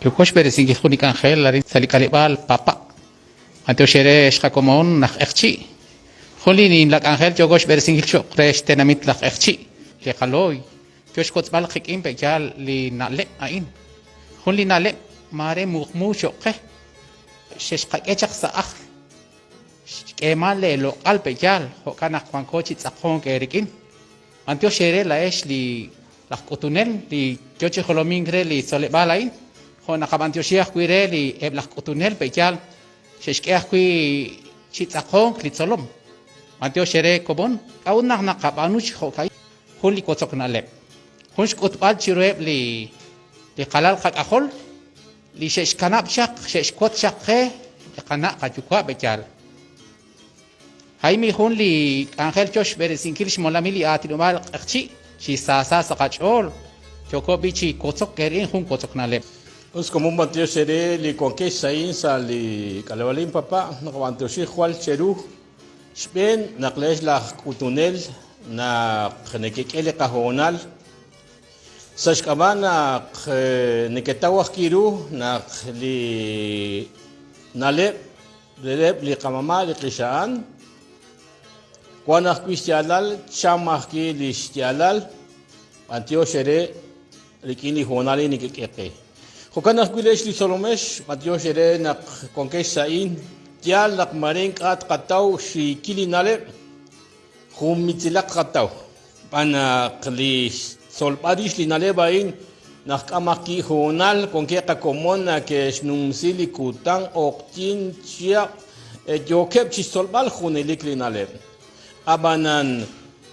Yooko xb'eresinkil jun li k'anjel arin sa' li k'aleb'aal Papa'. B'antiox eere ex qakomon aj Q'eqchi'. Jun li nimla k'anjel yooko xb'eresinkil cho'q re xtenamit laj Q'eqchi', li qalooy, yo xwotzb'al qik'in pe'yaal li na'leb' a'in. Jun li na'leb' maare muqmu cho'q qe. Xexqak'e chaq sa' ajl xk'eemal leeloq'al pe'yaal, jo'kan naq wanko chi tz'aqonk eerik'in. B'antiox eere laa'ex li laj k'utunel li yo chi jolomink re li tzoleb'aal a'in, jo' naqab'antioxi ajwi' re li eb' laj k'utunel pe'yaal xe'xk'e ajwi' chi tz'aqonk li tzolom. B'antiox eere komon, k'a'ut naq naqab'aanu chi jo'ka'in? Jun li wotzok na'leb', jun xk'utb'al chiruheb' li li qalal qak'ajol li xe'xkanab' chaq, xe'xwotz chaq qe li qana' qayuwa' pe'yaal. Jaime jun li k'anjel yo xb'eresinkil xmolamil li aatinob'aal Q'eqchi' chi saasa sa' qach'ool, yooko b'i' chi wotzok eer'in jun wotzok na'leb'. Us komon b'antiox eere li wankex sa'in sa' li k'aleb'aalil Papa' naqab'antioxi jwal cheru xb'een naq leex laj k'utunel naq nekek'e li qahoonal sa' xk'ab'a' naq neketaw ajwi' ru naq li na'leb' Reheb' li qamama' li qixa'an, wan ajwi' xyaalal, cham ajwi' li xyaalal, b'antiox eere rik'in li hoonal li nekek'e qe. Jo'kan ajwi' leex li tzolomex, b'antiox eere naq wankex sa'in, yaal naq maare ink'a' tqataw xiikil li na'leb', jun mitzilaq tqataw. Xb'aan naq li xtzolb'al rix li na'leb' a'in naqk'am ajwi' hoonal wankeb' qakomon nake'xnumsi li kutan, q'oqyink, chihab' yookeb' chi xtzolb'al junelik li na'leb'. Ab'anan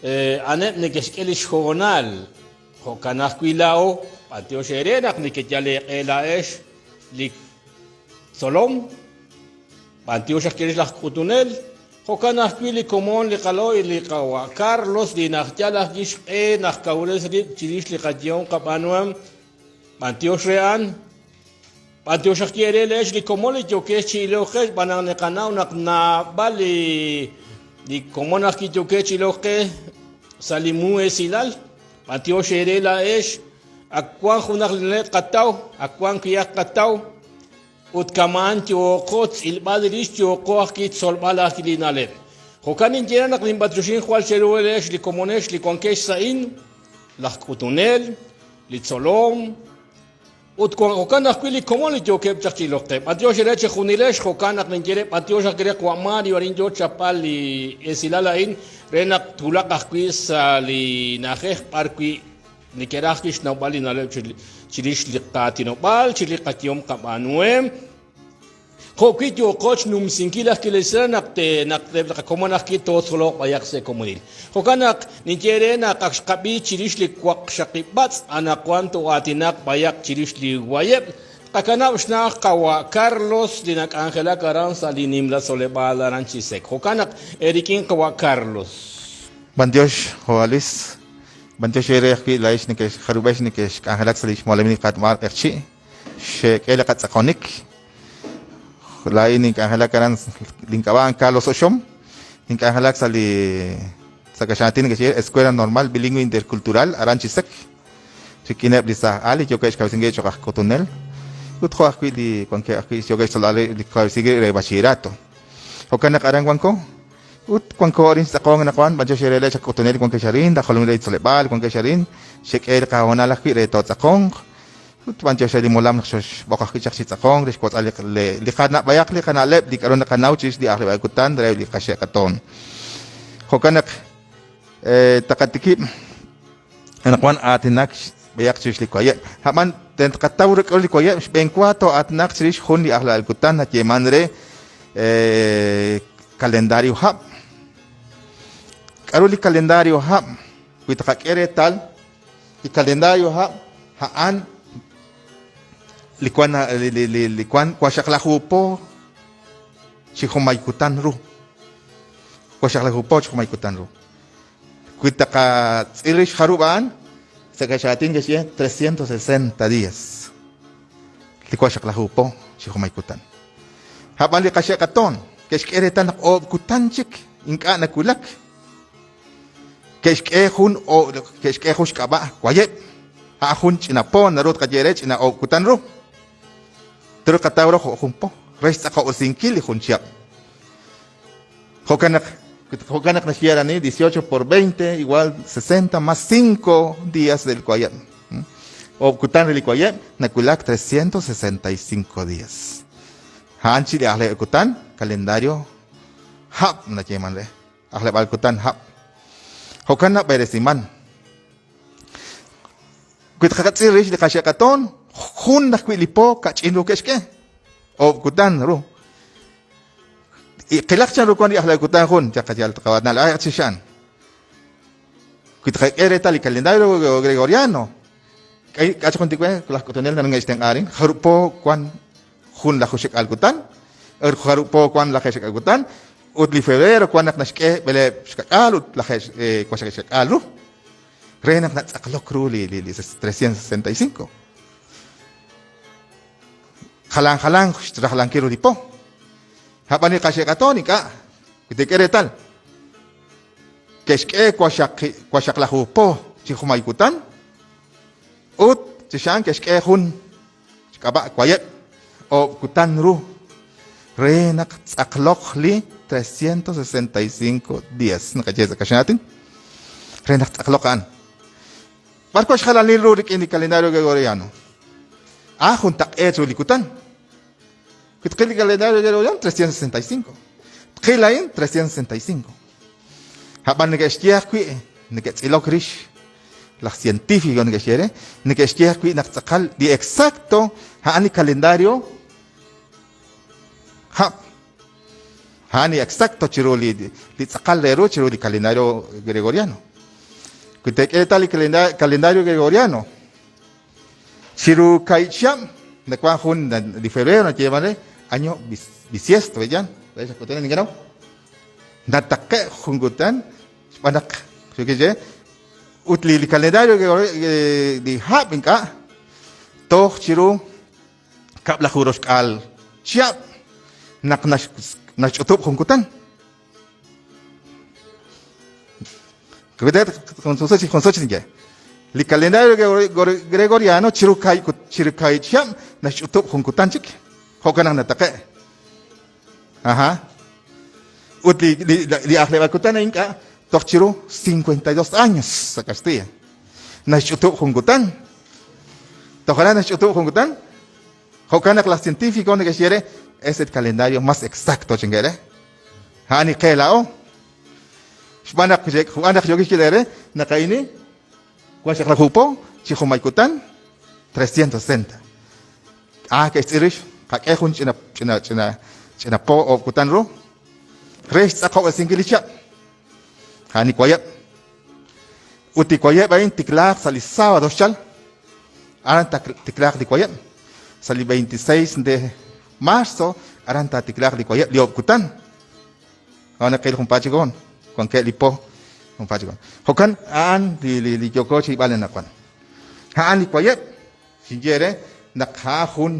a'aneb' neke'xk'e li xhoonal, jo'kan ajwi' laa'o, b'antiox eere naq nekeyal eeq'e laa'ex li tzolom, B'antiox ajwi' rix laj k'utunel, jo'kan ajwi' li komon li qalo'y li qawa' Carlos li najyal ajwi' xq'e najkawres rib' chirix li qayehom qab'aanuhom, b'antiox re a'an. B'antiox ajwi' eere leex li komon li yookex chi ilok qe xb'aan naq niqanaw naq naab'al li li komon ajwi' yookex chi ilok qe sa' li mu esilal. B'antiox eere laa'ex, ak wan junaq li na'leb' qataw, ak wan kuyaq qataw. Ut kama'an yooqo tz'ilb'al rix, yooqo ajwi' tzolb'al ajwi' li na'leb'. Jo'kan ninye re naq ninb'atioxin jwal cheru ex li komonex li wankex sa'in, laj k'utunel, li tzolom, ut jo'kan ajwi' li komon li yookeb' chaq chi ilok qe. B'antiox eere chejunilex, jo'kan naq ninye re b'antiox ajwi' re qawa' Mario arin yoo chapb'al li esilal a'in re naq twulaq ajwi' sa' li na'ajej b'ar wi' Neke'raj ajwi' xnawb'al li na'leb' chirix li qaatinob'aal, chirix li qayehom qab'aanuhem. Jo'wi' yooqo xnumsinkil ajwi' li esilal naq naq eb' li qakomon ajwi' tootzoloq b'ayaq sa' komonil. Jo'kan naq ninye eere naq ak xqab'i chirix li waqxaqib' b'atz', anaqwan too'aatinaq b'ayaq chirix li wayeb'. Tqakanab' xna'aj qawa' Carlos li nak'anjelak aran sa' li nimla tzoleb'aal aran Chisec. Jo'kan naq eerik'in qawa' Carlos. B'antiox, jo' Luis. B'antiox eere ajwi' laa'ex nekexjarub'ex nekexk'anjelak sa' li xmolamil li Qaatinob'aal Q'eqchi', xeek'e li qatz'aqonik. Laa'in nink'anjelak aran, link'ab'a' a'an Carlos Oxom, nink'anjelak sa' li sa' kaxlan aatin neke'xye Escuela Normal Bilingüe Intercultural aran Chisec, rik'ineb' li saaj al li yookeb' xkawresinkil cho'q aj k'utunel ut jo' ajwi' li wankeb' ajwi' yookeb' xtzolb'al li kawresinkil rib' re bachillerato. Jo'kan naq aran wanko. Ut wanko arin xtz'aqonk anaqwan, b'antiox eere leex aj k'utunel wankex arin, laj jolominel re li tzoleb'aal wankex arin, xek'e li qahoonal ajwi' re tootz'aqonq. Ut b'antiox re li molam naq xoxb'oq ajwi' chaq chi tz'aqonk re xwotz'al li li qanab'ayaq li qana'leb' li k'a'ru naqanaw chirix li ajleb'aal kutan reheb' li qaxe' qatoon. Jo'kan naq taqatikib' anaqwan aatinak b'ayaq chirix li wayeb'. A'b'an tqataw ru k'a'ru li wayeb', xb'een wa too'aatinaq chirix jun li ajleb'aal kutan nayeeman re Calendario hab'. K'aru li calendario hab'? Wi tqak'e reetal, li calendario hab' a'an li wan li wan waxaqlaju po chi junmay kutan ru. Waxaqlaju po chi junmay kutan ru. Wi taqatz'il rix jarub' a'an, sa' kaxaatin ke'xye 360 días. Li waxaqlaju po chi junmay kutan. A'b'an li qaxe' qatoon ke'xk'e reetal naq oob' kutan chik ink'a' nawulak. Ke'xk'e jun ke'xk'e jun xk'ab'a' wayeb'. A'an jun ch'ina po naru tqaye re ch'ina oob' kutan ru. Truuq qataw ru jo' jun po re xtz'aqob'resinkil li jun chihab'. Jo'kan naq jo'kan naq naxye aran 18 por 20 igual 60 más 5 días del wayeb'. Oob' kutan re li wayeb' nawulak 365 días. A'an chi li ajleb'aal kutan, calendario hab' nayeeman re. Ajleb'aal kutan hab'. Jo'kan nab'eresiman. Wi tqatz'il rix li qaxe'qatoon, jun ajwi' li po kach'in ru ke'xk'e. Oob' kutan ru. Qilaq chanru wank li ajleb'aal kutan jun, chaqayal tqawanal chi xa'an. Wi tqak'e reetal li calendario gregoriano, k'a' chaq jun tikwe laj k'utunel naru neke'xtenq'a arin, jarub' po wank jun laj juxek'aal kutan, jarub' po wank lajeeb' xkak'aal kutan, ut li febrero wank naq naxk'e b'eleeb' xkak'aal ut lajeeb' waqxaqib' xkak'aal ru, re naq natz'aqlok ru li 365. Jalan jalanq xrajlankil ru li po. Ab'an li qaxe'qatoon ink'a', wi teek'e reetal, ke'xk'e waxaqlaju po chi jumay kutan ut chi xa'an ke'xk'e jun xk'ab'a' wayeb' oob' kutan ru re naq ttz'aqloq li 365 días naqaye sa' kaxlan aatin re naq ttz'aqloq a'an. B'ar wan xjalanil ru rik'in li calendario gregoriano? A juntaq'eet ru li kutan. Wi tqil li calendario gregoriano 365. Tqil a'in 365. Ab'an neke'xye ajwi' neke'tz'ilok rix laj científico neke'xye re, neke'xye ajwi' naq tz'aqal li exacto a'an li calendario hab'. A'an li exacto chiru li li tz'aqal re ru chiru li calendario gregoriano. Wi teek'e reetal li calendario gregoriano, chiru kaahib' chihab' nawank jun li febrero nayeeman re año bisiesto, veyan, ninkenaw. Nataqe' jun kutan xb'aan naq ut li calendario li hab' ink'a' toj chiru kab'laju roxk'aal chihab' naq naxch'utub' jun kutan. Li calendario gregoriano chiru kaahib' chihab' naxch'utub' jun kutan chik. Jo'kan naq nataqe'. Aha. Ut li, li, li ajleb'aal kutan a'in ink'a' toj chiru 52 años sa' Castilla. Naxch'utub' jun kutan. Toj aran naxch'utub' jun kutan. Jo'kan naq laj científico neke'xye re, es el calendario más exacto chinge re. A'an li qe laa'o. Xb'aan naq xb'aan naq yookil xye re naq a'in wan xaqlaju po chi jumay kutan 360. Ah, ke'xtz'il rix, qak'e jun ch'ina ch'ina ch'ina ch'ina po oob' kutan ru re xtz'aqob'resinkil li chihab'. A'an li wayeb'. Ut li wayeb' a'in tiklaaq sa' li sábado xchal. Aran tiklaaq li wayeb'. Sa' li 26 de marzo aran taatiklaaq li wayeb' li oob' kutan. A'an naqil junpaat chik hoon. Wankeb' li po junpaat chik hoon. Jo'kan a'an li li li yooko chirilb'al anaqwan. A'an li wayeb'. Xinye eere naq a'an jun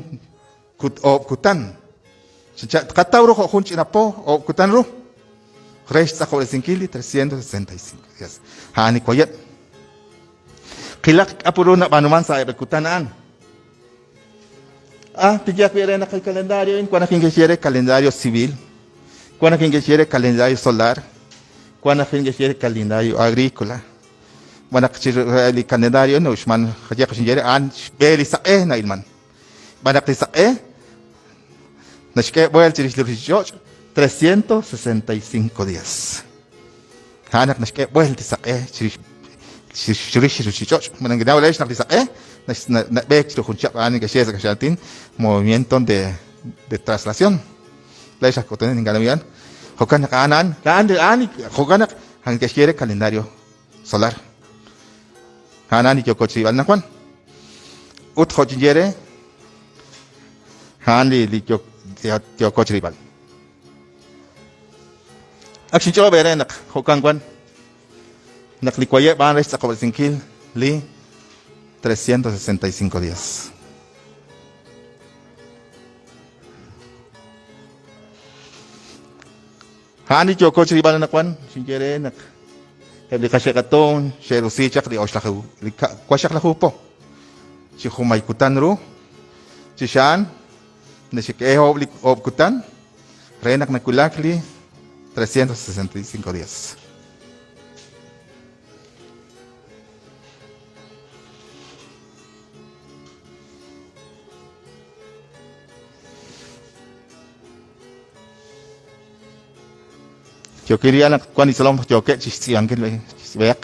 kut oob' kutan. Tqataw ru jo' jun ch'ina po oob' kutan ru re xtz'aqob'resinkil li 365 días. A'an li wayeb'. Qilaq k'a' ru nab'aanuman sa' eb' li kutan a'an. Ah, tinye ajwi' eere naq li calendario a'in wan naq neke'xye re calendario civil, wan naq neke'xye re calendario solar, wan naq neke'xye re calendario agrícola. Xb'aan naq chiru li calendario na'uxman jaye'q xinye re a'an xb'e li saq'e na'ilman. Xb'aan naq li saq'e naxk'e b'uel chirix li ruuchich'och' 365 días. A'an naq naxk'e b'uel li saq'e chirix chirix li ruuchich'och'. Ma nekenaw laa'ex naq li saq'e nab'eek chiru jun chihab' a'an neke'xye sa' kaxlan aatin movimiento de de traslación. Laa'ex aj k'utunel ink'a' a'an. Jo'kan naq a'an a'an a'an a'an jo'kan naq neke'xye re calendario solar. A'an a'an li yooko chi rilb'al anaqwan. Ut jo' xinye re, a'an li li yooko chi rilb'al. Ak xinch'olob' eere naq jo'kan wan naq li wayeb' a'an re xtz'aqob'resinkil li 365 días. A'an li yooko chi rilb'al anaqwan, xinye re naq eb' li qaxe'qatoon xe'roksi chaq li oxlaju li waxaqlaju po chi junmay kutan ru chi xa'an Nexek'e oob' li oob' kutan re naq nawulak li 365 días. Yookil ri'al naq wan li tzolom yookeb' chi xtz'iib'ankil xtz'iib'aq.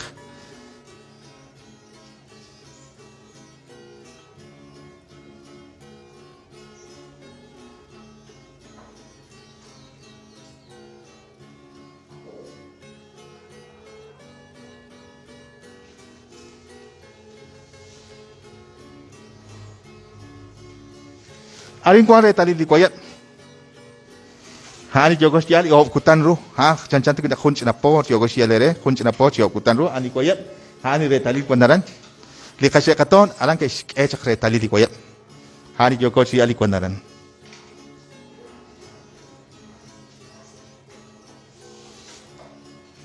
Arin wank reetalil li wayeb'. A'an li yooko xyeeb'al li oob' kutan ru. A'an chanchan ta wi' naq jun ch'ina po yooko xyeeb'al eere, jun ch'ina po chi oob' kutan ru. A'an li wayeb', a'an li reetalil wan aran. Li qaxe'qatoon aran ke'xk'e chaq reetalil li wayeb'. A'an li yooko chi yeeb'al li wan aran.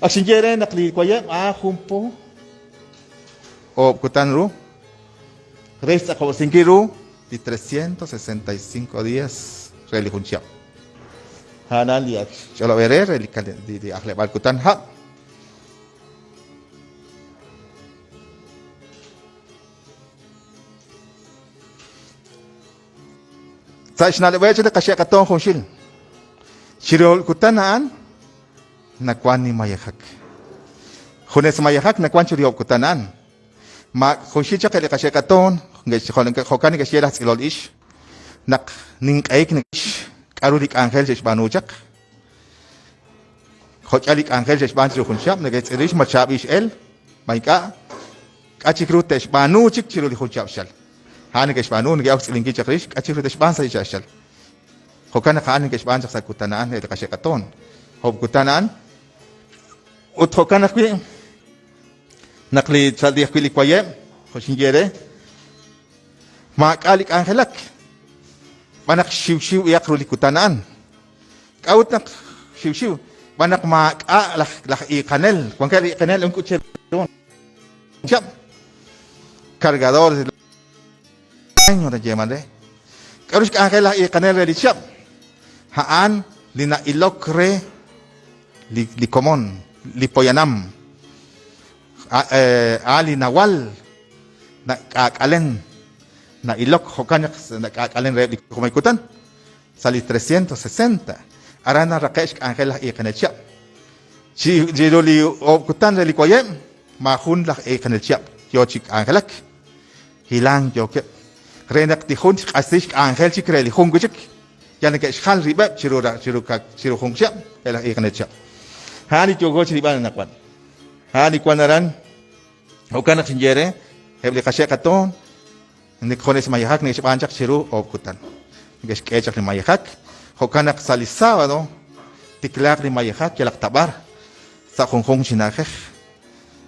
Ak xinye eere naq li wayeb' a'an jun po oob' kutan ru re xtz'aqob'resinkil ru li 365 días re li jun chihab'. A'an li ak xch'olob' eere re li ajleb'aal kutan hab'. Sa' xna'leb'eb' chaq li qaxe' qatoon junxil, chiru li kutan a'an nawank li mayejak. Junes mayejak nawank chiru li kutan a'an. Ma junxil chaq eb' li qaxe' qatoon, jo'kan neke'xye laj tz'ilol ix, naq ninq'ehik k'aru li k'anjel xe'xb'aanu chaq. Jo'k'ihal li k'anjel xe'xb'aan chiru jun chihab', neke'xtz'il rix ma chaab'il x'el, ma ink'a', k'a' chik ru te'xb'aanu chik chiru li jun chihab' xchal. A'an neke'xb'aanu, neke'ok xtz'ilinkil chaq rix, k'a' chik ru te'xb'aan sa' li chihab' xchal. Jo'kan naq a'an neke'xb'aan chaq sa' kutan a'an eb' li qaxe'qatoon. Job' kutan a'an. Ut jo'kan ajwi' naq li sa' li ajwi' li wayeb', jo' xinye eere, maak'a' li k'anjelak. B'an naq xiwxiw b'ihaq ru li kutan a'an. K'a'ut naq xiwxiw? Xb'aan naq maak'a' laj laj iiqanel. Wankeb' li iiqanel unk'ut che chab' cargador año nayeeman re. K'aru xk'anjel laj iiqanel re li chihab'? A'an li na'ilok re li, li komon, li poyanam. A'an li nawal nak'aak'alen, na'ilok jo'kan naq nak'aak'alen reheb' li jumay kutan. Sa' li 360, aran naraqe' xk'anjel laj iiqanel chihab'. Chiru li oob' kutan re li wayeb', maajun laj iiqanel chihab' yoo chi k'anjelak. Hilank yookeb' re naq li jun xq'axtesi xk'anjel chik re li jun wi' chik. Yal neke'xjal rib'eb' chiru chiru chiru jun chihab' eb' laj iiqanel chihab'. A'an li yooko chi rilb'al anaqwan. A'an li wank aran. Jo'kan naq xinye eere, eb' li qaxe' qatoon, Junes mayejak neke'xb'aan chaq chiru oob' kutan. Neke'xk'e chaq li mayejak. Jo'kan naq sa' li sábado tiklaaq li mayejak yalaq ta b'ar sa' junjunq chi na'ajej.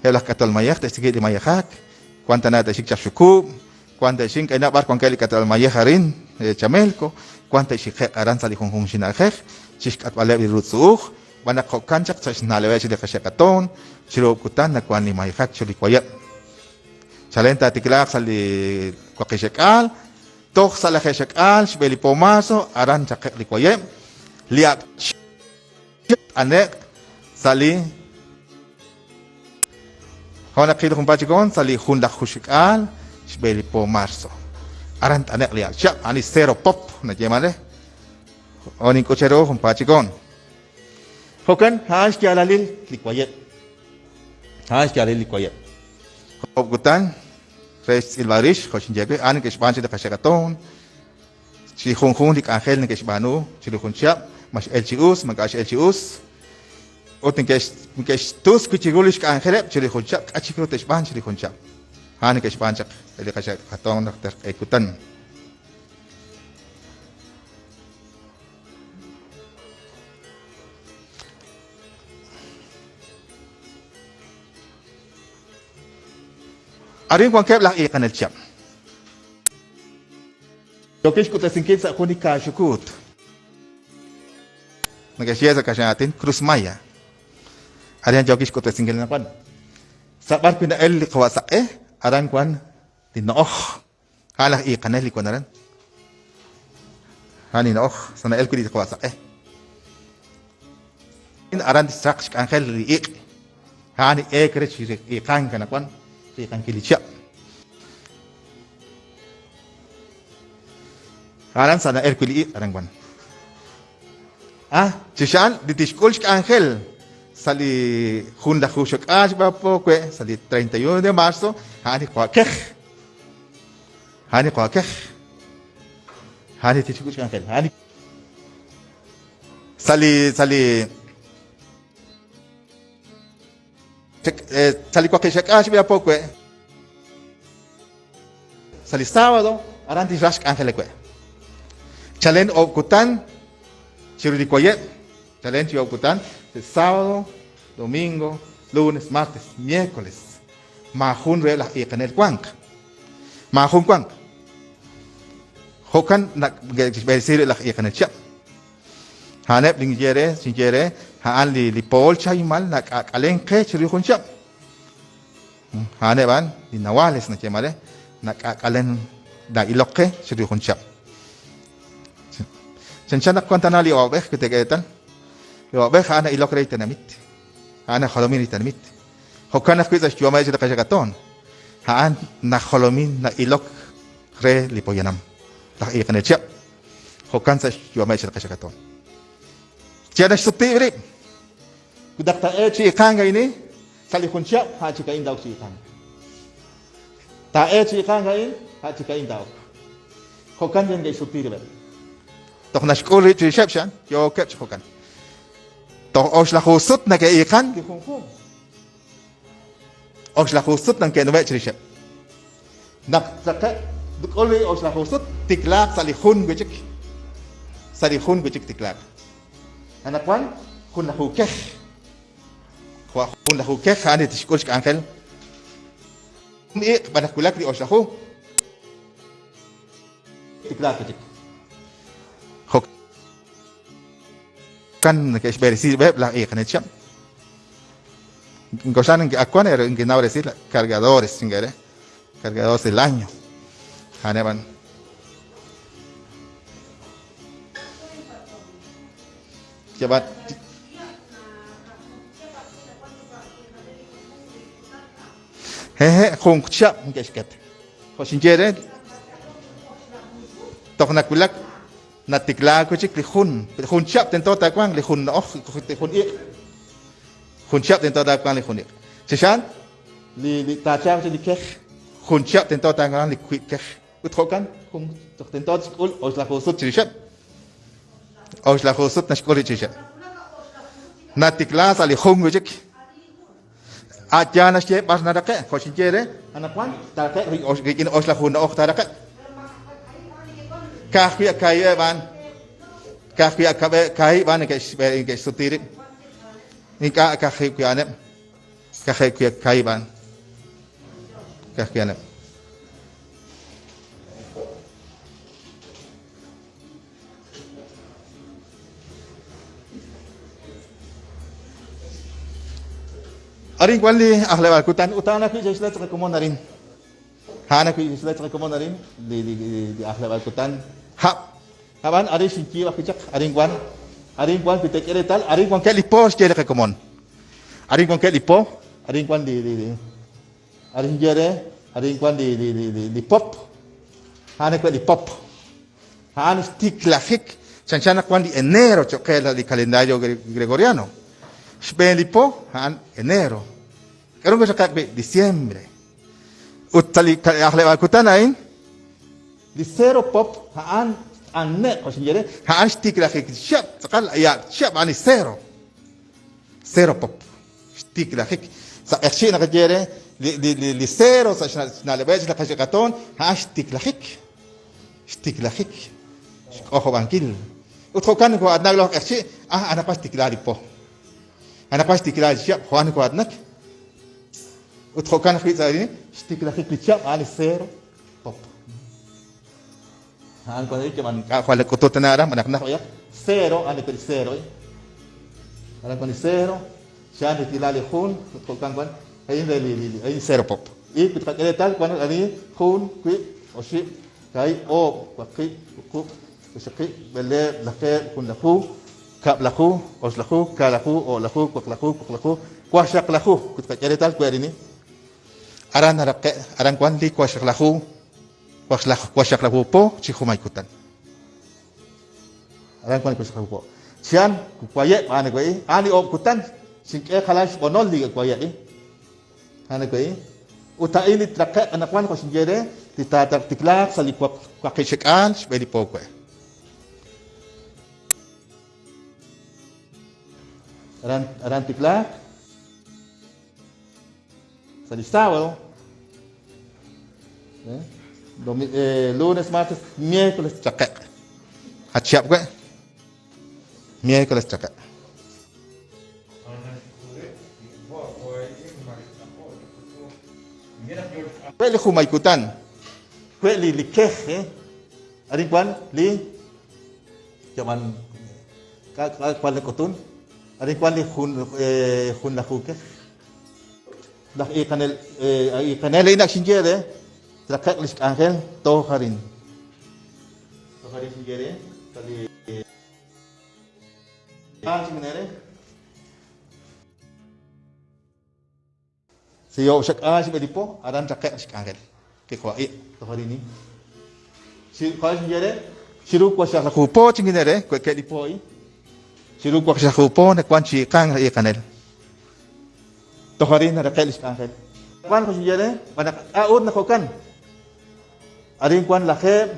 Eb' laj k'atol mayej te'xtikib' li mayejak, wan tana te'xik chaq xukub', wan te'xik k'ayna b'ar wankeb' li k'atol mayej arin Chamelco, wan te'xikje'q aran sa' li junjunq chi na'ajej chi xk'atb'aleb' li rutz'u'uj, xb'aan naq jo'kan chaq sa' xna'leb'eb' chik li qaxe'qatoon, chiru oob' kutan nawank li mayejak chiru li wayeb'. Chalen taatiklaaq sa' li waqixak'aal toj sa' lajeexak'aal xb'e li po marzo, aran chaqe'q li wayeb', li ak' t'ane'q sa' li Jo' naqil junpaat chik hoon sa' li junlajjuxk'aal xb'e li po marzo. Aran t'ane'q li ak' chihab', a'an li cero pop nayeeman re. Jo' nink'ut cheru junpaat chik hoon. Jo'kan, a'an xyaalalil li wayeb'. A'an xyaalil li wayeb'. Oob' kutan re xtz'ilb'al rix, jo' xinye wi', a'an neke'xb'aan chik li qaxe'qatoon, chi junjunq li k'anjel neke'xb'aanu chiru jun chihab', ma x'el chi us, ma ink'a' x'el chi us, ut neke'xtus wi' chiru li xk'anjeleb' chiru li jun chihab', k'a' chik ru te'xb'aan chiru li jun chihab'. A'an neke'xb'aan chaq li qaxe'qatoon najter q'e kutan. Arin wankeb' laj iiqanel chihab'. Yookin xk'utb'esinkil sa' jun li kaaxukuut. Neke'xye sa' kaxlan aatin Cruz Maya. Arin yookin xk'utb'esinkil anaqwan. Sa' b'ar wi' na'el li qawa' saq'e, aran wan li no'oj. A'an laj iiqanel li wan aran. A'an li na'oj sa' na'elk wi' li qawa' saq'e. Aran tixraq xk'anjel li iq'. A'an li eek re chi iiqank anaqwan, riiqankil li chihab'. Aran sa' na'elk wi' li iq' aran wan. Ah, chi xa'an li tixk'ul xk'anjel sa' li junlaju xok'aal xb'aan po we' sa' li 31 de marzo, a'an li qawa' kej. A'an li qawa' kej. A'an li tixk'ul xk'anjel. A'an li sa' li sa' li sa' li waqixak'aal xb'aan po we' Sa' li sábado aran tixraj xk'anjelak we. Chalen oob' kutan chiru li wayeb', chalen chi oob' kutan, sábado, domingo, lunes, martes, miércoles, maajun reheb' laj iiqanel wanq. Maajun wanq. Jo'kan neke'xb'eresi rib' laj iiqanel chihab'. A'aneb' li ninye re, xinye re, a'an li li pool chahimal nak'aak'alenk qe chiru jun chihab'. A'aneb' a'an li nawales nayeeman re, nak'aak'alen na'ilok qe chiru jun chihab'. Chanchan naq wan tana li awa'b'ej wi teek'e reetal. Li awa'b'ej a'an na'ilok re li tenamit. A'an najolomin li tenamit. Jo'kan ajwi' sa' xyu'ameb' li qaxe'qatoon. A'an najolomin na'ilok re li poyanam, laj iiqanel chihab'. Jo'kan sa' xyu'ameb' li qaxe'qatoon. Yal naxsuti rib'. Wi naq taa'elq chi iiqank a'in, Sa' li jun chihab', a' chik a'in taa'ok chi iiqank. Taa'elq chi iiqank a'in, a' chik a'in taa'ok. Jo'kan yal neke'xsuti rib'eb'. Toj naxk'ul rib' chirixeb' xa'an, yookeb' chi jo'kan. Toj oxlaju sut neke'iiqan li junjunq. Oxlaju sut neke'nume' chirixeb'. Naq tz'aqeb' k'ul rib' oxlaju sut, tiklaaq sa' li jun wi' chik. Sa' li jun wi' chik tiklaaq. Anaqwan junlaju kej. Jo' junlaju kej a'an li tixk'ul xk'anjel. Jun iq' b'an naq wulak li oxlaju. Tiklaaq wi' chik. Jo'kan neke'xb'eresi rib'eb' laj iiqanel chihab'. Ink'oxla naq ak wan neke'naw resil cargadores re, cargadores del año. A'aneb' a'an. Hehe', junq chihab' neke'xket. Jo' xinye eere, toj nawulak natiklaak wi' chik li jun. Jun chihab' tento taawanq li jun na'oj, jun iq'. Jun chihab' tento taawanq li jun iq'. Chi xa'an, li taachalq chik li kej, jun chihab' tento taawanq li wiib' kej. Ut jo'kan, jun toj tento tixk'ul oxlaju sut chirixeb'. Oxlaju sut naxk'ul rib' chirixeb'. Natikla sa' li jun wi' chik. A' yaal naxye b'ar naraqe', jo' xinye eere, anaqwan taaraqe'q rik'in oxlaju na'oj taaraqe'q. Ka'ajwi' kaahib'eb' a'an, ka'ajwi' kaahib' a'an neke'xsuti rib'. Ink'a' ka'ajwi' a'aneb'. Ka'ajwi' wi' kaahib' a'an. Ka'ajwi' a'aneb'. Arin wan li ajleb'aal kutan ut a'an ajwi' xe'xletz qakomon arin. A'an ajwi' xe'xletz qakomon arin li li li ajleb'aal kutan hab'. Ab'an arin xinyiib' ajwi' chaq, arin wan, arin wan wi teek'e reetal, arin wankeb' li po xye li qakomon. Arin wankeb' li po, arin wan li li li arin xinye re, arin wan li li li li li pop. A'an ajwi' li pop. A'an xtiklajik chanchan naq wan li enero cho'q qe li calendario gregoriano. Xb'een li po a'an enero. K'aru nkoxaqe'q wi' diciembre. Ut sa' li ajleb'aal kutan a'in Li cero pop a'an xt'ane'q, jo' xinye re, a'an xtiklajik li chihab', tz'aqal ya' chihab' a'an li cero. Cero pop, xtiklajik. Sa' q'eqchi' naqaye re, li cero sa' xna'leb'eb' li qaxiqatoon, a'an xtiklajik. Xtiklajik. Xk'ojob'ankil. Ut jo'kan nokoo'aatinak laj q'eqchi', ah, anaqwan xtikla li po. Anaqwan xtikla li chihab', jo'an nokoo'aatinak. Ut jo'kan ajwi' sa' xtiklajik li chihab' a'an li cero. Pop. A'an cuando dice man ka jwal k'utut na aran naq naj b'ayaq cero a'an li cero aran wan li cero xa'an rik'ilal li jun ut jo'kan wan a'in re li li a'in cero pop y wi tqak'e reetal wan ani jun wiib' oxib' kaahib' oob' waqib' wuqub' Waqxaqib', b'eleeb', lajeeb', junlaju, kab'laju, oxlaju, kaalaju, o'laju, waqlaju, wuqlaju, waqxaqlaju. Ut qak'e reetal we arini. Aran naraqe', aran wan li waqxaqlaju, waqxaqlaju po chi jumay kutan. Aran wan li waqxaqlaju po. Chian wayeb' a'an we'i, a'an li oob' kutan xink'e jalan xb'onol li wayeb' A'an a'in. Ut a'in li traqe'q anaqwan jo' xinye re, li taatiklaaq sa' li waqixak'aal xb'e li po we. Aran, aran tiklaaq sa' li sábado, lunes, martes, miércoles traqe'q. Jachihab' we. Miércoles traqe'q. We li jumay kutan, we li li kej, arin wan li yaman k'a wan li k'utun, arin wan li jun junlaju kej. Laj iiqanel iiqanel a'in ak xinye re, traqe'q li xk'anjel toj arin. Toj arin xinye re, sa' li Siyo'xak'aal xb'e li po, aran raqe'q li xk'anjel. Kiqwa'i' toj arin. Jo'kan xinye re, chiru waqxaqlaju po chinkinne re, we'keb' li po a'in. Chiru waqxaqlaju po nawank chi iiqank laj iiqanel. Toj arin naraqe'k li xk'anjel. Wank jo' xinye re, xb'aan naq k'a'ut naq jo'kan. Arin wank lajeeb',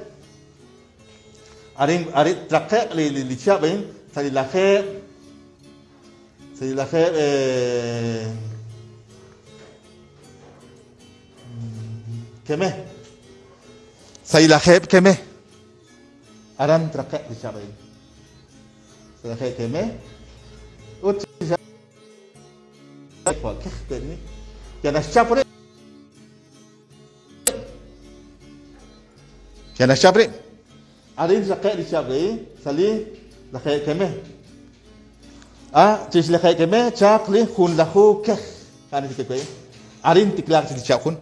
arin arin traqe'q li li chihab' a'in sa' li lajeeb', sa' li lajeeb' keme. Sa' li lajeeb' keme. Aran traqe'q li chihab' a'in. Sa' li lajeeb' keme. Ut yal naxchap rib'. Yal naxchap rib'. Arin xraqe' li chihab' a'in sa' li lajeekeme. A Chirix lajeekeme tchalq li junlaju kej. A'an li tikwe. Arin tiklaaq chik li chihab' jun.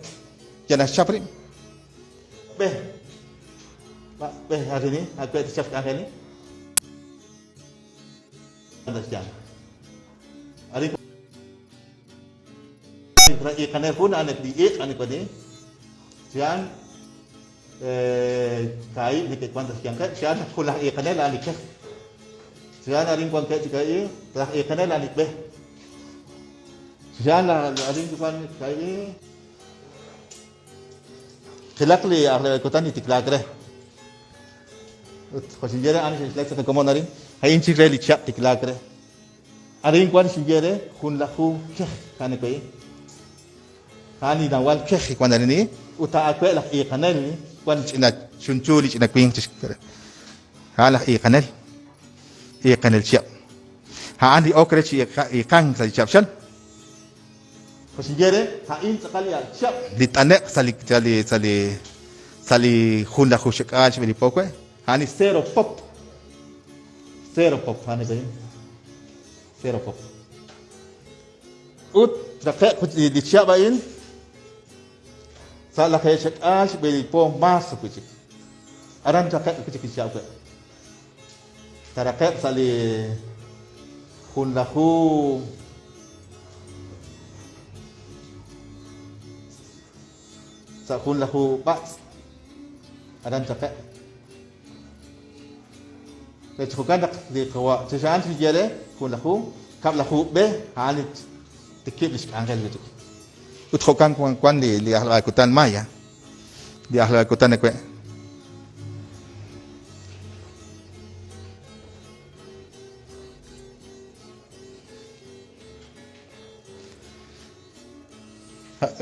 Yal naxchap rib'. B'e. B'e arin awe' tixchap xk'anjel. Arin iiqanel jun a'an li iq' a'an li Xi'an kaahib' neke'wank sa' xyanqeb', xi'an jun laj iiqanel a'an li kej. Xi'an arin wankeb' chik a'in, laj iiqanel a'an li b'e. Xi'an arin wank kaahib'. Qilaq li ajleb'aal kutan li tiklaak re. Ut jo' xinye re a'an xe'xlek sa' qakomon arin, a'in chik re li chihab' tiklaak re. Arin wan xinye re junlaju kej a'an wi. A'an li nawal kej wan arin ut a'awe' laj iiqanel wan ch'ina chunchu li ch'ina winq chi a'an laj iiqanel iiqanel chihab'. A'an li ok re chi iiqank sa' li chihab' xal. Jo' xinye re, a'in tz'aqal li ak' chihab'. Li t'ane'q sa' li sa' li sa' li sa' li junlaju xek'aal xb'e li po we', a'an li cero pop. Cero pop, a'an li cero pop. Ut traqe'q li chihab' a'in sa' lajeexak'aal xb'e li po marzo wi' chik. Aran traqe'q wi' chik li chihab' we'. Taraqe'q sa' li junlaju sa' junlaju b'atz' aran traqe'q. Re chi jo'kan naq li qawa' chix a'an xinye re junlaju kab'laju b'e a'an li tikib' lix k'anjel wi' chik. Ut jo'kan wan wan li li ajleb'aal kutan maya li ajleb'aal kutan awe'.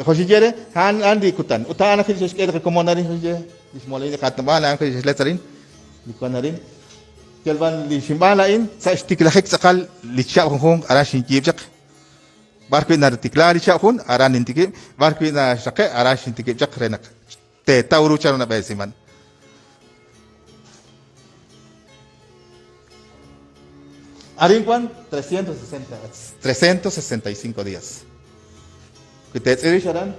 Jo' xinye re, a'an a'an li kutan. Ut a'an ajwi' li xe'xk'e li qakomon arin, jo' xinye, li xmolamil li qaatinob'aal a'an ajwi' li xe'xletz arin, li wan arin. Yal b'an li xinb'aan laa'in sa' xtiklajik tz'aqal li chihab' junjunq aran xinyiib' chaq. B'ar wi' naritikla li chihab' jun, aran nintikib', b'ar wi' naxraqe', aran xintikib' chaq re naq teetaw ru chanru nab'eresiman. Arin wan 360, 365 días. Wi teetz'il rix aran,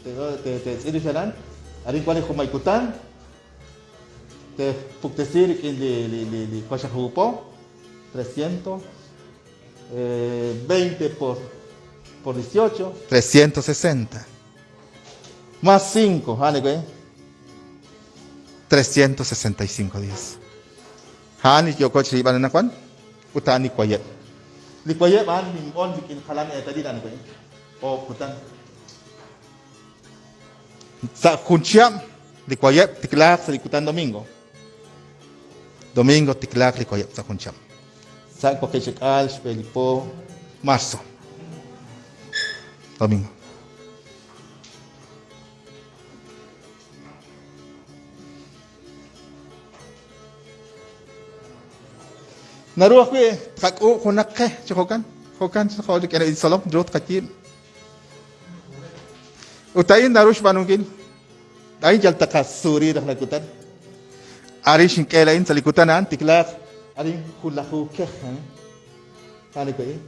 teetz'il rix aran, arin wan li jumay kutan. Te'puktesi rik'in li li li li waqxaqlaju po, 320 por por 18. 360 más 5, a'an we. 365 días. A'an li yooko chirilb'al anaqwan ut a'an li wayeb'. Li wayeb' a'an ninb'on rik'in jalan eetalil a'an we. Oob' kutan. Sa' jun chihab' li wayeb' tiklaaq sa' li kutan domingo. Domingo tiklaaq li wayeb' sa' jun chihab'. Sa' waqxaqk'aal xb'e li po marzo. Domingo. Naru ajwi' tqak'uub' junaq qe chi jo'kan, jo'kan jo' rik'in li tzolom ru tqayiib'. Ut a'in naru xb'aanunkil. A'in yal taqasuri raj la kutan. Arin xink'e la'in sa' li kutan a'an tiklaaq arin junlaju kej. A'an li we'in.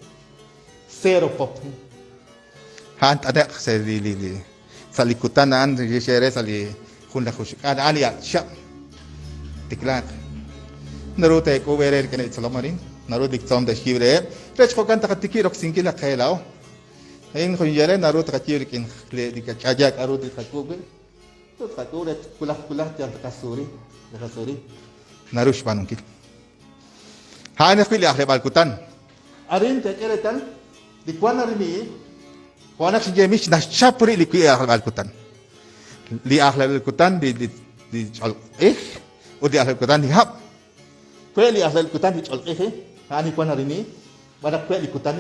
Cero pop. A'an t'ane'q sa' li li li sa' li kutan a'an xe're sa' li junlaju xk'al a'an li chihab' tiklaaq. Naru teek'uub' eere rik'in li tzolom arin. Naru li tzolom te'xyiib' reheb' rech jo'kan taqatikib' roksinkil la qe laa'o. A'in jun yere naru taqayiib' rik'in li k'aya k'a'ru li tqak'uub' wi'. Ut tqak'uub' re wulaj wulaj yal taqasuri, taqasuri. Naru xb'aanunkil. A'an ajwi' li ajleb'aal kutan. Arin teek'e reetal li wank arin li Jo' naq xinye mix naxchap rib' li wi' ajleb'aal kutan. Li ajleb'aal kutan li li li ch'olq'ij ut li ajleb'aal kutan li hab'. We' li ajleb'aal kutan li ch'olq'ij, a'an li wank arin b'araq we' li kutan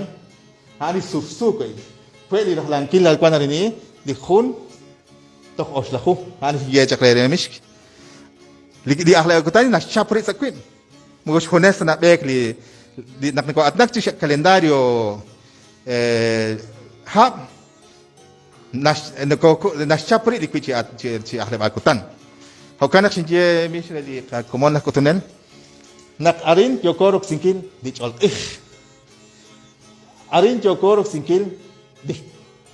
a'an li sursu we'. We' li rajlankil li wank arin li jun toj oxlaju. A'an li xinye chaq re re mixk. Li li ajleb'aal kutan naxchap rib' sa' wib'. Moko xjunes ta nab'eek li li naq noko'aatinak chirix calendario hab' naxchap rib' li wi' chi chi ajleb'aal kutan. Jo'kan naq xinye mix re li qakomon laj k'utunel naq arin yooko roksinkil li ch'olq'ij. Arin yooko roksinkil li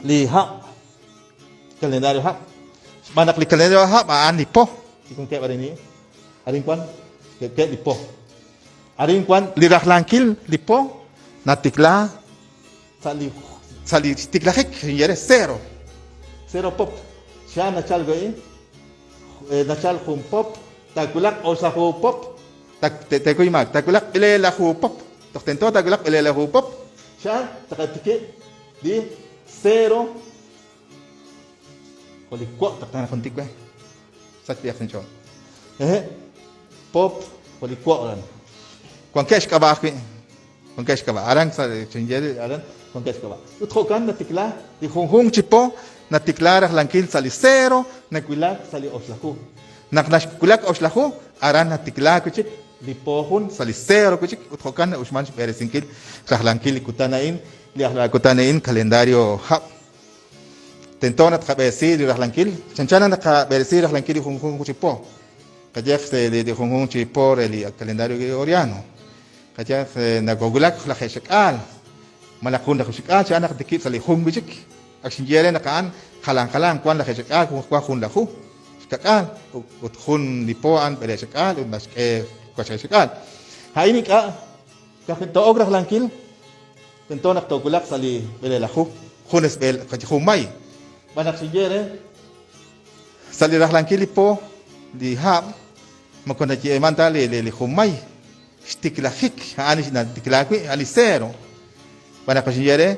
li hab', calendario hab'. Xb'aan naq li calendario hab' a'an li po. Li wankeb' arin arin wan ke'keb' li po. Arin wan li rajlankil li po natikla sa' li sa' li xtiklajik xinye re cero. Cero pop. Xa nachal we'in nachal jun pop taawulaq oxlaju pop. Tekuy maak taawulaq b'eleelaju pop. Toj tento taawulaq b'eleelaju pop. Xa taqatikib' li cero jo' li wo' taq tana jun tik we. Sach b'ihaq inch'ool. Ehe. Pop jo' li wo' aran. Wankeb' xk'ab'a' ajwi'. Wankeb' xk'ab'a'. Aran sa' xinye aran wankeb' xk'ab'a'. Ut jo'kan natikla li junjunq chi po natikla rajlankil sa' li cero nawulak sa' li oxlaju. Naq naxwulak oxlaju aran natikla wi' chik li po jun sa' li cero wi' chik ut jo'kan na'uxman xb'eresinkil rajlankil li kutan a'in li ajleb'aal kutan a'in calendario hab'. Tento naq tqab'eresi li rajlankil chanchan naq naqab'eresi rajlankil li junjunq chi po. Qayehaq li junjunq chi po re li calendario gregoriano. Qayehaq nakowulak lajeexk'aal malaj jun lajuxk'aal chi a'an naq tikib' sa' li jun wi' chik. Ak xinye re naq a'an jalan jalan wan lajeexk'aal wan jun laju xkak'aal ut jun li po a'an b'eleexk'aal ut naxk'e waqxaqxk'aal. A'in ink'a' to'ok rajlankil tento naq toowulaq sa' li b'eleelaju. Junes b'eel jun may. B'an naq xinye re sa' li rajlankil li po li hab' moko nayeeman ta li li jun may xtiklajik a'an natikla wi' a'an li cero. B'an naq xinye re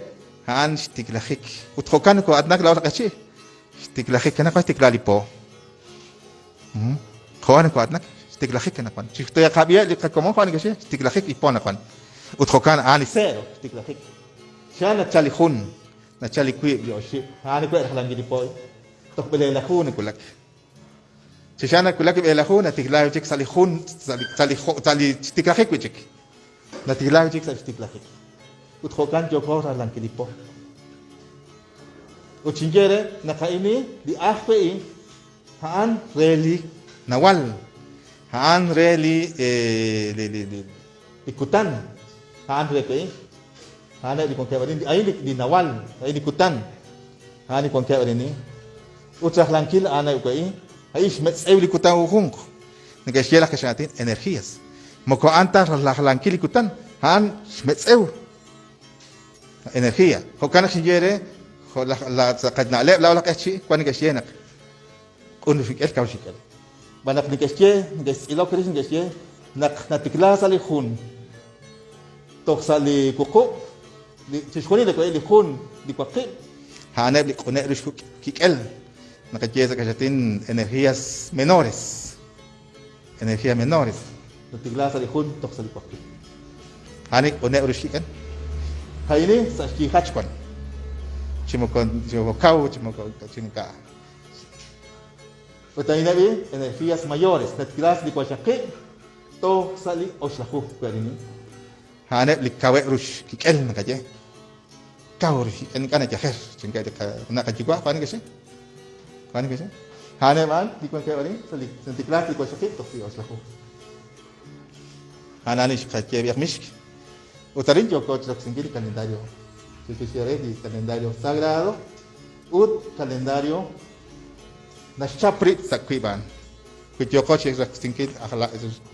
a'an xtiklajik ut jo'kan noko'aatinak laa'o laj q'eqchi' xtiklajik anaqwan xtikla li po. Jo'kan noko'aatinak xtiklajik anaqwan. Chi toyaqab'iheb' li qakomon jo'kan neke'xye xtiklajik li po anaqwan. Ut jo'kan a'an li cero xtiklajik. Xa nachal li jun, nachal li wiib' li oxib'. A'an li we' rajlankil li po toj b'eleelaju nawulak. Chi xa nawulak li b'eleelaju natikla wi' chik sa' li jun sa' li sa' li sa' li xtiklajik wi' chik. Natikla wi' chik sa' xtiklajik. Ut jo'kan yooko rajlankil li po. Ut xinye re naq a'in li aj we'in a'an re li nawal, a'an re li li li li kutan, a'an re we'in. A'an li wankeb' arin, a'in li nawal, a'in li kutan, a'an li wankeb' arin. Ut rajlankil a'an we'in, a'in xmetz'ew li kutan junjunq. Neke'xye laj kaxlan aatin energías. Moko a'an ta rajlankil li kutan, a'an xmetz'ew energía. Jo'kan naq xinye eere, jo' laj la sa' qana'leb' laa'o laj q'eqchi' wan neke'xye naq q'un xik'el kaw xik'el. Xb'aan naq neke'xye, neke'xtz'ilok rix neke'xye naq natikla sa' li jun toj sa' li wuqub', li chixjunil li li jun, li waqib', a'aneb' li q'uneb' ru xkik'el. Naqaye sa' kaxlatin energías menores. Energía menores. Natikla sa' li jun toj sa' li waqib'. A'an li q'uneb' ru xkik'el. A'in sa' xyiijach wan. Chi moko chi moko kaw, chi moko chi ink'a'. Ut a'in eb' li energías mayores. Natikla sa' li waxaqib' toj sa' li oxlaju. A'aneb' li kaweb' ru xkik'el naqaye. Kaw ru xkik'el ink'a' nayajer. Chi ink'a' li qana' qayuwa' jo'kan neke'xye. Jo'kan neke'xye. A'aneb' a'an li wankeb' arin sa' li natiklaak li waxaqib' toj li oxlaju. A'an a'an li xqaye b'i aj mixk. Ut arin yooko chiroksinkil li calendario. Chixye re li calendario sagrado ut calendario naxchap rib' sa' wiib' a'an. Wi yooqo chi roksinkil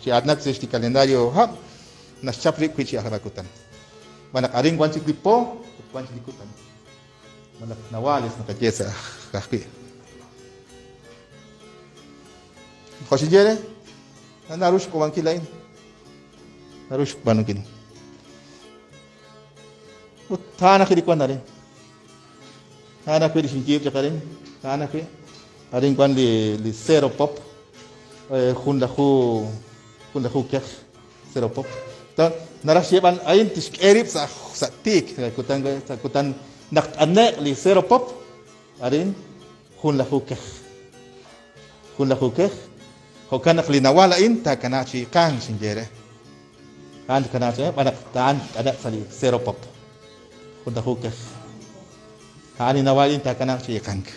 chi aatinak chirix li calendario hab', naxchap rib' wi' chi ajlab'aal kutan. Xb'aan naq arin wan chik li po ut wan chik li kutan. Malaj nawales naqaye sa' ajwi'. Jo' xinye re, naru xk'uub'ankil a'in. Naru xb'aanunkil. Ut a'an ajwi' li wan arin. A'an ajwi' li xinyiib' chaq arin. A'an ajwi'. Arin wan li cero pop. Junlaju, junlaju kej. Cero pop. Naraj xyeeb'al a'in tixk'e rib' sa' sa' tiik sa' kutan sa' kutan naq t'ane'q li cero pop arin junlaju kej. Junlaju kej. Jo'kan naq li nawal a'in taakanaaq chi iqank xinye re. A'an tkanaaq chi b'an naq a'an t'ane'q sa' li cero pop. Junlaju kej. A'an li nawal a'in taakanaaq chi iqank.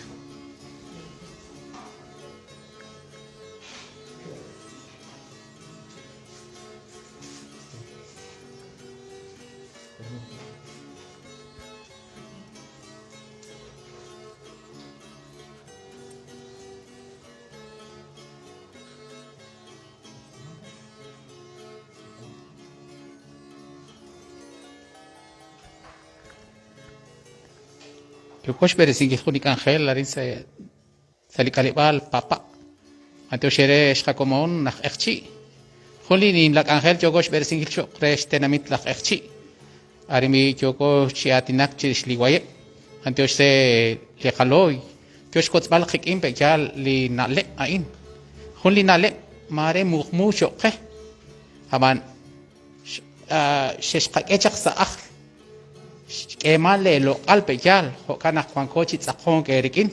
Yooko xb'eresinkil jun li k'anjel arin sa' Sa' li k'aleb'aal Papa'. B'antiox eere ex qakomon aj Q'eqchi'. Jun li nimla k'anjel yooko xb'eresinkil cho'q re xtenamit laj Q'eqchi'. Arin b'i' yooko chi aatinak chirix li wayeb'. B'antiox re li qalooy yo xwotzb'al qik'in pe'yaal li na'leb' a'in. Jun li na'leb' maare muqmu cho'q qe. Ab'an xexqak'e chaq sa' ajl Xk'eeman lee loq'al pe'yaal, jo'kan naq wanko chi tz'aqonk eerik'in.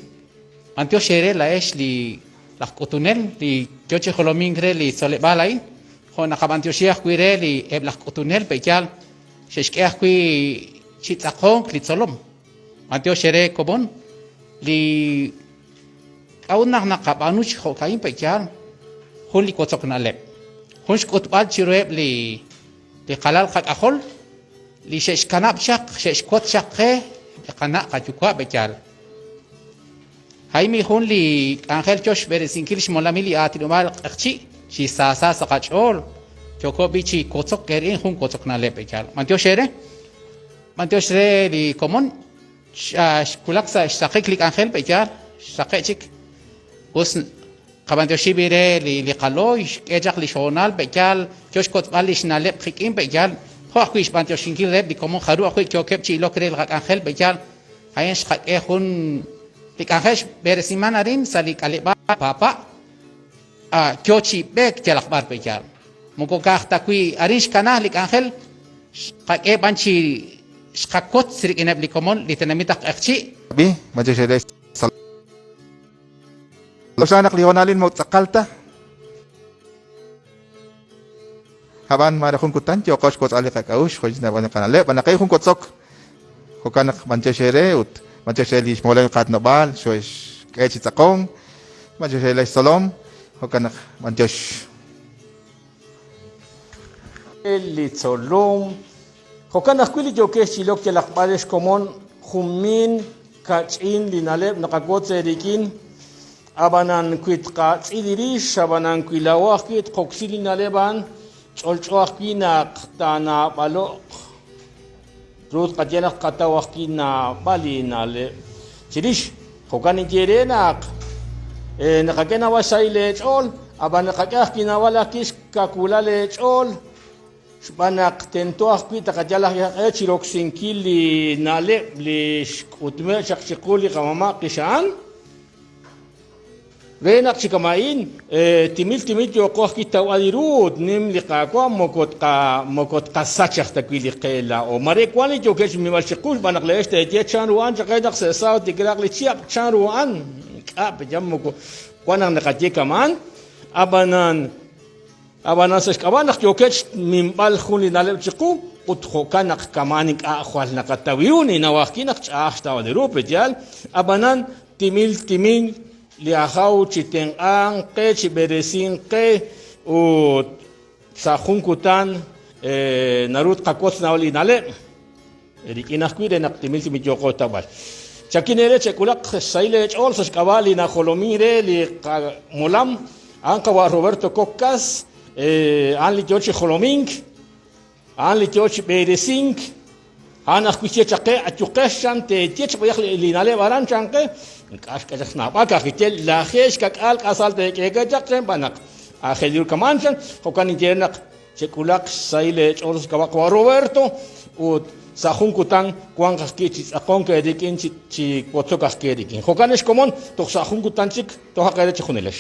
B'antiox eere laa'ex li laj k'utunel li yo chi jolomink re li tzoleb'aal a'in, jo' naqab'antioxi ajwi' re li eb' laj k'utunel pe'yaal xe'xk'e ajwi' chi tz'aqonk li tzolom. B'antiox eere komon li k'a'ut naq naqab'aanu chi jo'ka'in pe'yaal jun li wotzok na'leb', jun xk'utb'al chiruheb' li Li qalal qak'ajol li xe'xkanab' chaq, xe'xwotz chaq qe li qana' qayuwa' b'eyal. A'in jun li k'anjel yo xb'eresinkil xmolamil li aatinob'aal q'eqchi' chi saasa sa' qach'ool. Yooko b'i' chi wotzok eerik'in jun wotzok na'leb' b'eyal. B'antiox eere, b'antiox re li komon xwulak sa' xraqik li k'anjel b'eyal, xraqe' chik. Us Qab'antioxi b'i' re li qalooy, xk'e chaq li xhoonal pe'yaal yo xkotzb'al li xna'leb' qik'in pe'yaal, jo' ajwi' xb'antioxinkil reheb' li komon jaru' ajwi' yookeb' chi ilok re li qak'anjel pe'yaal, a'in xqak'e jun li k'anjel xb'eresiman arin sa' li k'aleb'aal Papa' yo chi b'eek yalaq b'ar pe'yaal. Moko ka'aj ta wi' arin xkana li k'anjel, xqak'e b'an chi xqakotz rik'ineb' li komon li tenamit aj Q'eqchi'. B'i, b'antiox eere K'oxla naq li hoonalil moko tz'aqal ta. Ab'an maare jun kutan yooqo xwotz'al li qak'a'uxl jo' xnawb'al li qana'leb'. B'an naq jun wotzok, jo'kan naq b'antiox eere ut b'antiox re li xmolam li qaatinob'aal xoo'exk'e chi tz'aqonk, b'antiox re leex tzolom, jo'kan naq b'antiox. Li tzolom. Jo'kan ajwi' li yookex chi ilok yalaq b'ar ex komon, jun miin ka'ch'in li na'leb' naqawotz eerik'in. Ab'anan wi tqatz'il rix, ab'anan wi laa'o ajwi' tqoksi li na'leb' a'an, ch'olch'o ajwi' naq taanaab'alo'q. Truuq tqaye naq tqataw ajwi' naab'al li na'leb' chirix. Jo'kan ninye eere naq naqak'e naab'al xsahil leech'ool, ab'an naqak'e ajwi' naab'al ajwi' xkawulal leech'ool. Xb'aan naq tento ajwi' taqayal qaq'e chiroksinkil li na'leb' li xk'utme' chaq chiqu li qamama' qixa'an, re naq chi kama'in timil timil yooqo ajwi' tawb'al li ru ut nim li Qaawa' moko tqa moko tqasach aj ta wi' li qe laa'o. Mare wan li yookeb' xminb'al chiqu xb'aan naq laa'ex teeye chan ru a'an chaq re naq se'sa ut tikraaq li chihab' chan ru a'an. Ink'a' pe'yaal moko wan naq naqaye kama'an, ab'anan Ab'anan sa' xk'ab'a' naq yookeb' xminb'al jun li na'leb' chiqu ut jo'kan naq kama'an ink'a' jwal naqataw ru, ninnaw ajwi' naq ch'a'aj xtawb'al ru, pe'yaal? Ab'anan timil timil li Ajaw chi tenq'anq qe, chi b'eresinq qe ut sa' jun kutan naru tqawotz naab'al li na'leb' rik'in ajwi' re naq timil timil yooqo xtawb'al. Chakin eere chek'ulaq xsahil eech'ool sa' xk'ab'a' li najolomin re li qamolam, a'an qawa' Roberto Cocas, a'an li yoo chi jolomink, a'an li yoo chi b'eresink, a'an ajwi' xye chaq qe, ayuqex chan teeye chi b'ayaq li na'leb' aran chan qe, ink'a' xk'e chaq xnaab'al ka'ajwi' ye lajeeb' xkak'aal k'asal teek'e chaq chan xb'aan naq aajel ru kama'an chan, jo'kan ninye re naq Chek'ulaq xsahil eech'ool sa' xk'ab'a' qawa' Roberto ut sa' jun kutan wanq ajwi' chi tz'aqonk eerik'in chi wotzok ajwi' eerik'in. Jo'kan ex komon, toj sa' jun kutan chik tojaq eere chejunilex.